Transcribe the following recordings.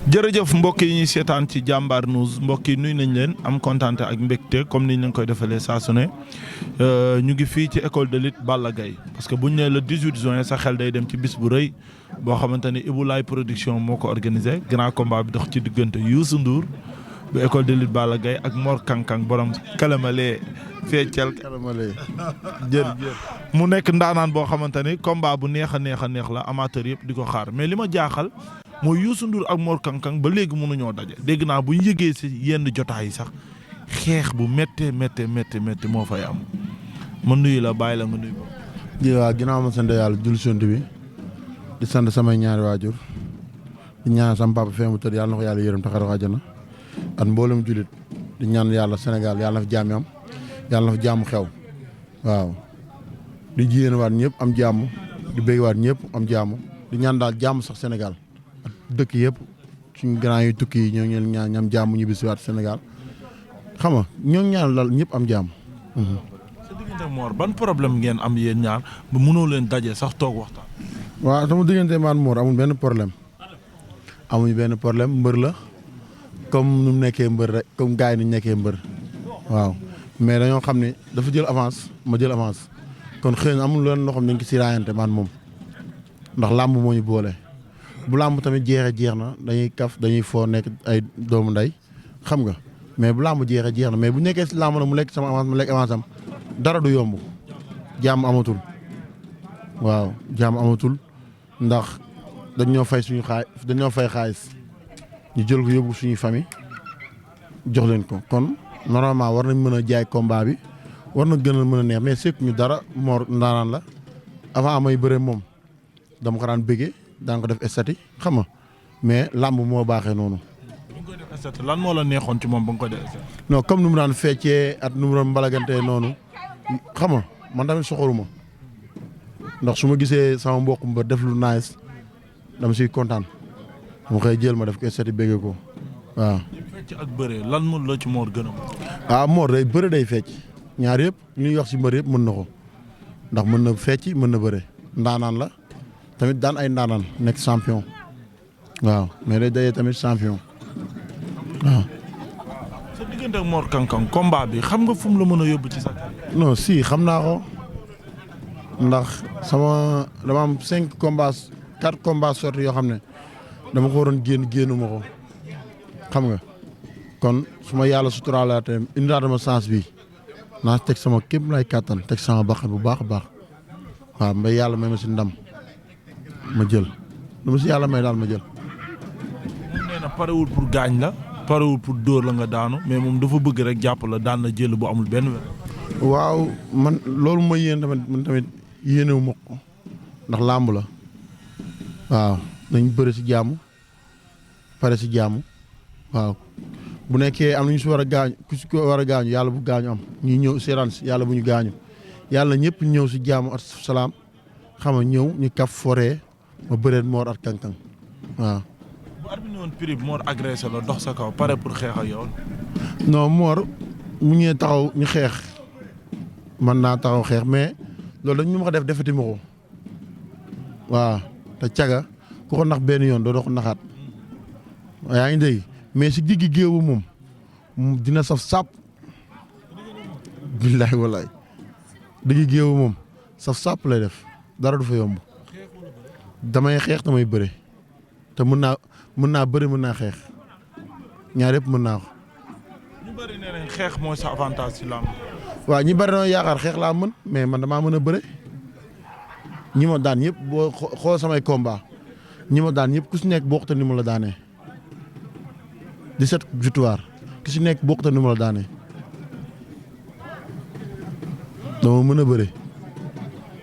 jërëjëf mbokk yi ñuy seetaan ci Jambar News mbokk yi nuyu nañ leen am kontaan ak mbégte comme niñ leen koy defalee saa su ne ñu ngi fii ci école de lutte Balla Gaye parce que buñ nee le 18 juin sa xel day dem ci bis bu rëy boo xamante ni Ibou Laye production moo ko organisé grand combat bi dox ci diggante Youssou Ndour bu école de lutte Balla Gaye ak Mor Kankang borom kalamale feccel kalamale jërëjëf mu nekk ndaanaan boo xamante ni combat bu neex a neex la amateur yëpp di ko xaar mais li ma jaaxal. mooy Youssou Ndour ak Mor Kankang ba léegi mënuñoo daje dégg naa bu ñu yëgee si yenn jotaay yi sax xeex bu méttee moo fay am ma nuyu la bàyyi la nga nuyu ko. waaw ginnaaw ma sant yàlla jul sant bi di sant samay ñaari waajur di ñaan sama papa fee mu tëdd yàlla na ko yàlla yërëm taxaw àjjana at mboolem julit di ñaan yàlla Sénégal yàlla na fa jàmm am yàlla na fa jàmm xew waaw di jiyéen waat ñëpp am jàmm di bëgg waat ñëpp am jàmm di ñaan daal jàmm sax Sénégal. dëkk yëpp suñu grand yu tukki yi ñoo ngi ñaan ñam jàmm ñu bisiwaat Sénégal xam nga ñoo ngi ñaan daal ñëpp am jàmm. sa diggante Mor ban problème ngeen am yéen ñaar ba mënoo leen daje sax toog waxtaan. waaw sama diggante man Mor amul benn problème amuñu benn problème mbër la comme nu mu nekkee mbër rek comme gars yi ni ñu nekkee mbër waaw mais dañoo xam ne dafa jël avance ma jël avance kon xëy na amul leen loo xam ne dañ ko si raayante man moom ndax làmb moo ñu boole. bu làmb tamit jeex na dañuy kaf dañuy foo nekk ay doomu nday xam nga mais bu làmb jeex na mais bu nekkee si làmb na mu lekk sama avance mu lekk avance am dara du yomb jàmm amatul waaw jàmm amatul ndax dañoo fay xaalis ñu jël ko yóbbu suñuy famille jox leen ko kon normalement war nañ mën a jaay combat bi war na gën a mën a neex mais c'est ñu dara Mor ndaanaan la avant may bëre moom dama ko daan bëggee daan ko def estati xam nga mais làmb moo baaxee noonu. bu nga koy def estati lan moo la neexoon ci moom ba nga koy def estati. non comme nu mu daan feccee at nu mu doon mbalagantee noonu xam nga man tamit soxoruma ndax su ma gisee sama mbokk ba def lu nice dama siy kontaan mu xëy jël ma def ko estati bëggee ko waaw. fecc ak bëre lan mun la ci Mor gën a mën. ah Mor day bëre day fecc ñaar yëpp li ñuy wax si mbër yëpp mën na ko ndax mën na fecc mën na bëre ndaanaan la. tamit daan ay ndaanaan nekk champion waaw mais day dayee tamit champion waaw. sa diggante ak Mor Kankang combat bi xam nga fu mu la mën a yóbbu ci sa non si xam naa ko ndax dama am 4 combats sorti yoo xam ne dama ko waroon génnuma ko xam nga kon su ma yàlla suturaalaatee indilaata ma chance bi naa teg sama képp lay kàttan teg sama baxan bu baax a baax waaw mbay yàlla may ma si ndam. ma jël lu ma si yàlla may daal ma jël. moom nee na parewul pour gaañ la parewul pour dóor la nga daanu mais moom dafa bëgg rek jàpp la daan na jël bu amul benn wér. waaw man loolu ma yéen tamit yéenewu ma ko ndax làmb la waaw nañ bëri si jàmm pare si jàmm waaw bu nekkee am na ñu si war a gaañu ku si ko war a gaañu yàlla bu gaañu am ñuy ñëw seetaan si yàlla bu ñu gaañu yàlla ñëpp ñëw si jàmm ak salaam xam nga ñëw ñu kaf foree ma bëreet Mor ak Kankang waaw. bu arbitre woon prix Mor agressé la dox sa kaw pare pour xeex ak yow. non Mor mu ñëwee taxaw ñu xeex man naa taxaw xeex mais loolu dañ ñu ma ko def defati ma ko waaw te caga ku ko nax benn yoon doo ko naxaat yaa ngi dégg mais si diggi géewu moom dina saf sàpp billaay walaay diggi géewu moom saf sàpp lay def dara du fa yomb damay xeex damay bëre te mën naa bëre mën naa xeex ñaar yëpp mën naa ko. ñu bëri nee nañ xeex mooy sa avantage ci làmb. waaw ñi bëri na yaakaar xeex laa mën mais man damaa mën a bëre ñi ma daan yëpp boo xool samay combat ñi ma daan yëpp ku si nekk bokkute ni mu la daanee 17 victoire ku si nekk bokkute ni mu la daanee dama mën a bëre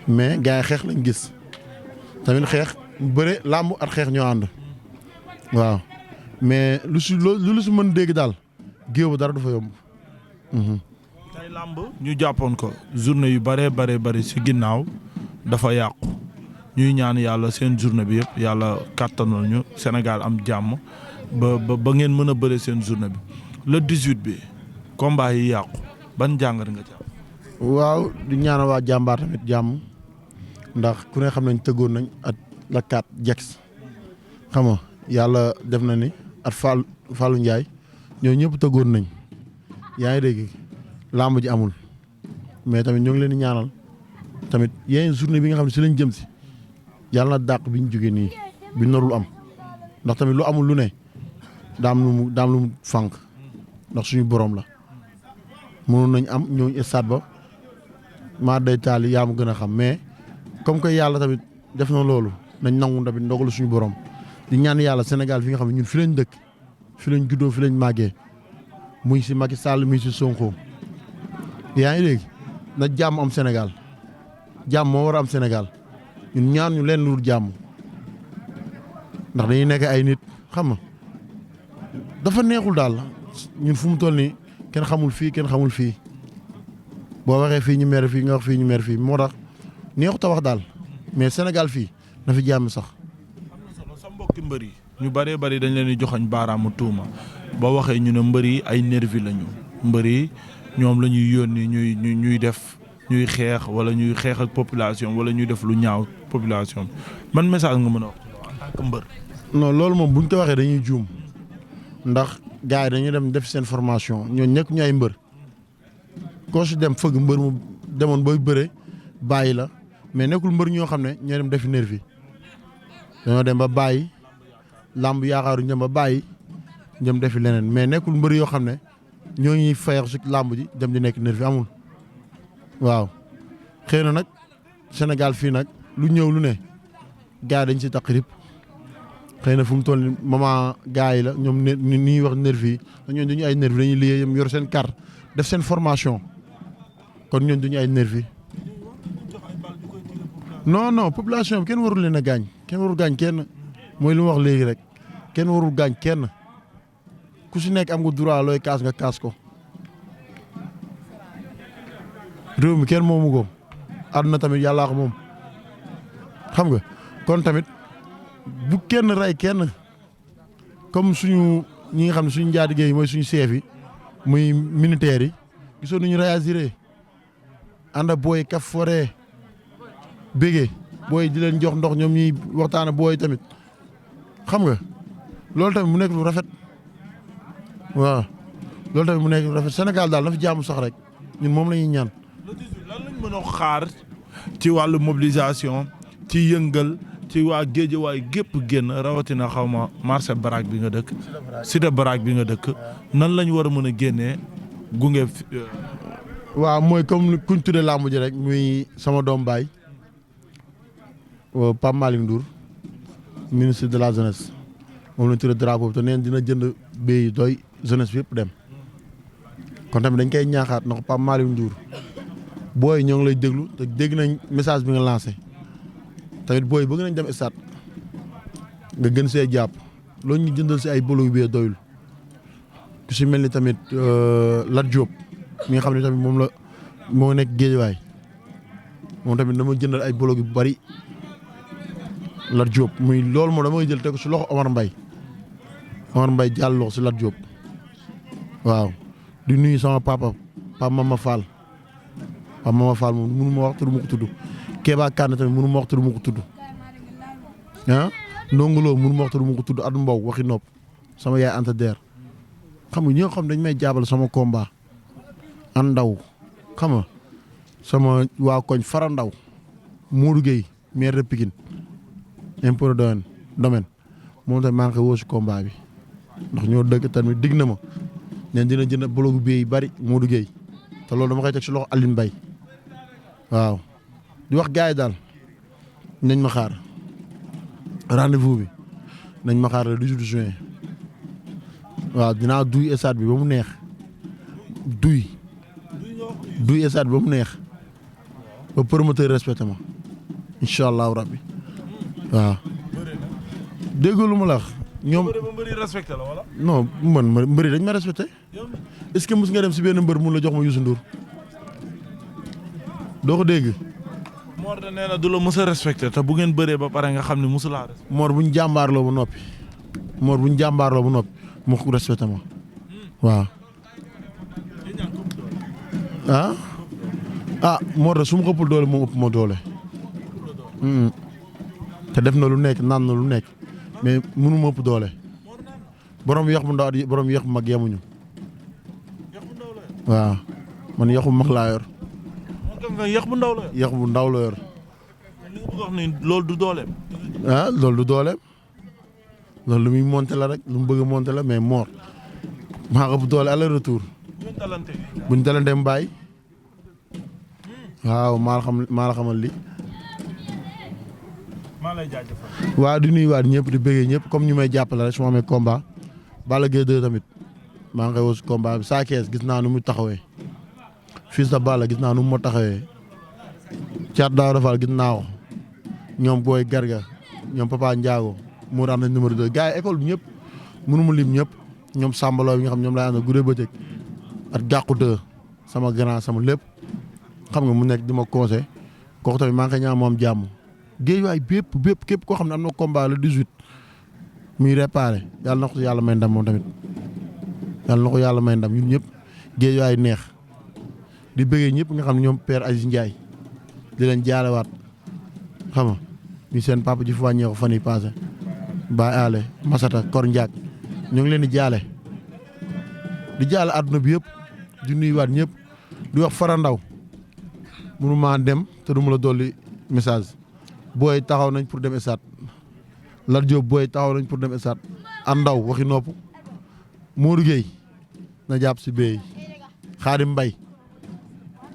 mais gars yi xeex lañ gis tamit xeex bëre làmb ak xeex ñoo ànd waaw mais lu si mën dégg daal géew ba dara du fa yomb. tey làmb ñu jàppoon ko journée yu bëree si ginnaaw dafa yàqu ñuy ñaan yàlla seen journée bi yëpp yàlla kàttanal ñu Sénégal am jàmm ba ngeen mën a bëre seen journée bi le 18 bi combat yi yàqu ban jàngat nga ci am. waaw di ñaanal waa jàmbaar tamit jàmm ndax ku ne xam nañ tëggoon nañ at la 4 jex xam nga yàlla def na ni at Fallou Ndiaye ñoo ñëpp tëggoon nañ yaa ngi dégg làmb ji amul mais tamit ñoo ngi leen di ñaanal tamit yeneen journée bi nga xam ne si lañ jëm si yàlla na dàq bi ñu jógee nii bi narul am ndax tamit lu amul lu ne daam lu mu fànq ndax suñu borom la mënoon nañ am ñëw stade ba maa day taali yaa ma gën a xam mais comme que yàlla tamit def na loolu nañ nangu tamit ndogalu suñu borom di ñaan yàlla Sénégal fi nga xam ne ñun fi lañ dëkk fi lañ juddoo fi lañ màggee muy si Macky Sall muy si Sonko yaa ngi dégg na jàmm am Sénégal jàmm moo war a am Sénégal ñun ñaan ñu leen lu jàmm ndax dañuy nekk ay nit xam nga dafa neexul daal ñun fu mu toll nii kenn xamul fii kenn xamul fii boo waxee fii ñu mer fii nga wax fii ñu mer fii moo tax neexut a wax daal mais Sénégal fii na fi jàmm sax. sa mbokki mbër yi ñu bëree bëri dañ leen di joxañ baaraamu tuuma ba waxee ñu ne mbër yi ay nervi lañu mbër yi ñoom la ñuy yónni ñuy def ñuy xeex wala ñuy xeex ak population wala ñuy def lu ñaaw population man message nga mën a wax en tant que mbër. non loolu moom buñ ko waxee dañuy juum ndax gars yi dañuy dem def seen formation ñoo nekk ñu ay mbër koo si dem fëgg mbër mu demoon booy bëre bàyyi la mais nekkul mbër ñoo xam ne ñoo dem defi nervi dañoo dem ba bàyyi làmb yaakaaruñu dem ba bàyyi dem defi leneen mais nekkul mbër yoo xam ne ñoo ñuy fayax si làmb ji dem di nekk nervi amul waaw xëy na nag Sénégal fii nag lu ñëw lu ne gars yi dañ si taq rip xëy na fu mu toll ni maman gars yi la ñoom ni ñuy wax nervi yi ñooñu duñu ay nervi dañuy liggéey yor seen carte def seen formation kon ñooñu duñu ay nervi non population bi kenn warul leen a gaañ kenn warul gaañ kenn mooy li ma wax léegi rek kenn warul gaañ kenn ku si nekk am nga droit looy kaas nga kaas ko réew mi kenn moomu ko àdduna tamit yàllaa ko moom xam nga kon tamit bu kenn rey kenn comme suñu ñi nga xam ne suñu njaatigéey mooy suñu chef yi muy militaires yi gisoon nañu réagir ànd ak booy kaf foree bégee booy di leen jox ndox ñoom ñuy waxtaan ak booy tamit xam nga loolu tamit mu nekk lu rafet waaw loolu tamit mu nekk lu rafet Sénégal daal na fi jaamu sax rek ñun moom la ñuy ñaan. lan lañ mën a xaar ci wàllu mobilisation ci yëngal ci waa Géejawaay gépp génn rawatina xaw ma marché Baraak bi nga dëkk cité Baraak bi nga dëkk nan lañ war a mën a génnee gunge. waaw mooy comme kuñ tuddee làmb ji rek muy sama doom baay Pape Malick Ndour ministre de la jeunesse moom lañ tuddee drapeau te neen dina jënd béy doy jeunesse bi yëpp dem kon tamit dañ koy ñaaxaat ndax Pape Malick Ndour booy ñoo ngi lay déglu te dégg nañ message bi nga lancé tamit booy bëgg nañ dem stade nga gën see jàpp loolu ñu jëndal si ay bolo bi doyul ku si mel ni tamit Lat Diop mi nga xam ne tamit moom la moo nekk Géejawaay moom tamit dama jëndal ay bolo yu bari Lat Diop muy loolu moom damay jël teg ko si loxo Omar Mbaye jàll loxo si Lat Diop waaw di nuyu sama papa Mama Fall moom mënu ma wax te du ma ko tudd Kéba Kane tamit mënu ma wax te du ma ko tudd ah ndongoloo mënu ma wax te du ma ko tudd Adu Mbow waxi nopp sama yaay Anta Der xam nga ñi nga xam dañ may jaabal sama combat an ndaw xam nga sama waa koñ Fara Ndaw Modou Gueye maire de Pikine impôt domaine moom tamit maa ngi koy woo si combat bi ndax ñoo dëkk tamit dig na ma neen dina jënd blogu bi yu bari Modou Gueye te loolu dama koy teg si loxo Aline Mbaye waaw di wax gars yi daal nañ ma xaar rendez-vous bi nañ ma xaar le 18 juin waaw dinaa duy stade bi ba mu neex duy stade bi ba mu neex ba promoteur respecté ma incha allahu rabbi waaw déggoo lu ma la wax ñoom mbëri respecté la wala. non man mbëri dañ ma respecté est-ce que mos nga dem si benn mbër mun la jox ma Youssou Ndour doo ko dégg. Mor de nee na du la mës a respecté te bu ngeen bëree ba pare nga xam ne mosu laa respecté. Mor bu ñu jàmbaarloo ba noppi mu respecté ma waaw. Mor de su ma ko ëppul doole moom ëpp ma doole. te def na lu nekk naan na lu nekk mais mënu ma ëpp doole borom yax bu ndaw at borom yax bu mag yemuñu. yax bu ndaw la yor. waaw man yax bu mag laa yor. nga yax bu ndaw la yor. yax bu ndaw la yor. li nga bëgg wax ni loolu du dooleem. ah loolu du dooleem loolu lu muy monter la rek lu mu bëgg a monter la mais Mor maa ko bu doole aller retour. buñ dalante mu bàyyi. waaw maa la xamal li maa lay jaajëfal. waaw di nuyuwaat ñëpp di bëggee ñëpp comme ñu may jàppale rek su ma amee combat Balla Gaye 2 tamit maa ngi koy woo si combat bi Sa Thiès gis naa nu mu taxawee Fils de Balla gis naa nu mu ma taxawee Thiat Daouda Fall gis naa ko ñoom Boy Garga ñoom Papa Ndiago mu am nañ numéro 2 gars yi école bi ñëpp mënu mu lim ñëpp ñoom Sambaloo bi nga xam ñoom laa àndal guddee bëccëg ak Gàqu 2 sama grand sama lépp xam nga mu nekk di ma conseil kooku tamit maa ngi koy ñaan moom jàmm géej waay bépp képp koo xam ne am na combat le 18 muy réparé yàlla na ko yàlla may ndam moom tamit yàlla na ko yàlla may ndam ñun ñëpp géej waay neex di bëggee ñëpp nga xam ne ñoom Père Aziz Ndiaye di leen jaalewaat xam nga ñu seen papa ji fu wàññeeku fan yi passé Baye Ale Masata Kor Ndiak ñu ngi leen di jaale àdduna bi yëpp di nuyuwaat ñëpp di wax Fara Ndaw mënu maa dem te du ma la dolli message booy taxaw nañ pour dem stade Lat Diop booy taxaw nañ pour dem stade an ndaw waxi nopp Modou Gueye na jàpp si béy Xaadim Mbay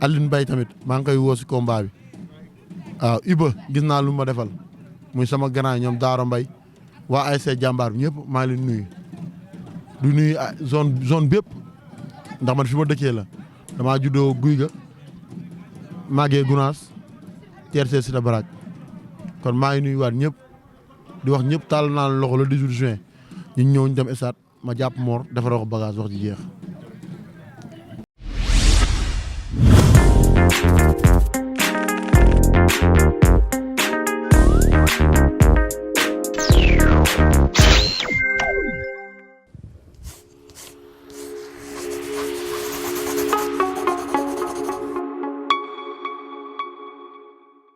Aline Mbay tamit maa ngi koy woo si combat bi waaw Iba gis naa lu ma defal muy sama grand ñoom Daaro Mbay waa ASC jàmbaar bi ñëpp maa ngi leen nuyu du nuyu zone bépp ndax man fi ma dëkkee la damaa juddoo guy ga màggee Gunaas TRC Cité Baraaj kon maa ngi nuyuwaat ñëpp di wax ñëpp taal naa loxo le 18 juin ñu ñëw ñu dem stade ma jàpp Mor defaroo ko bagage wax ji jeex.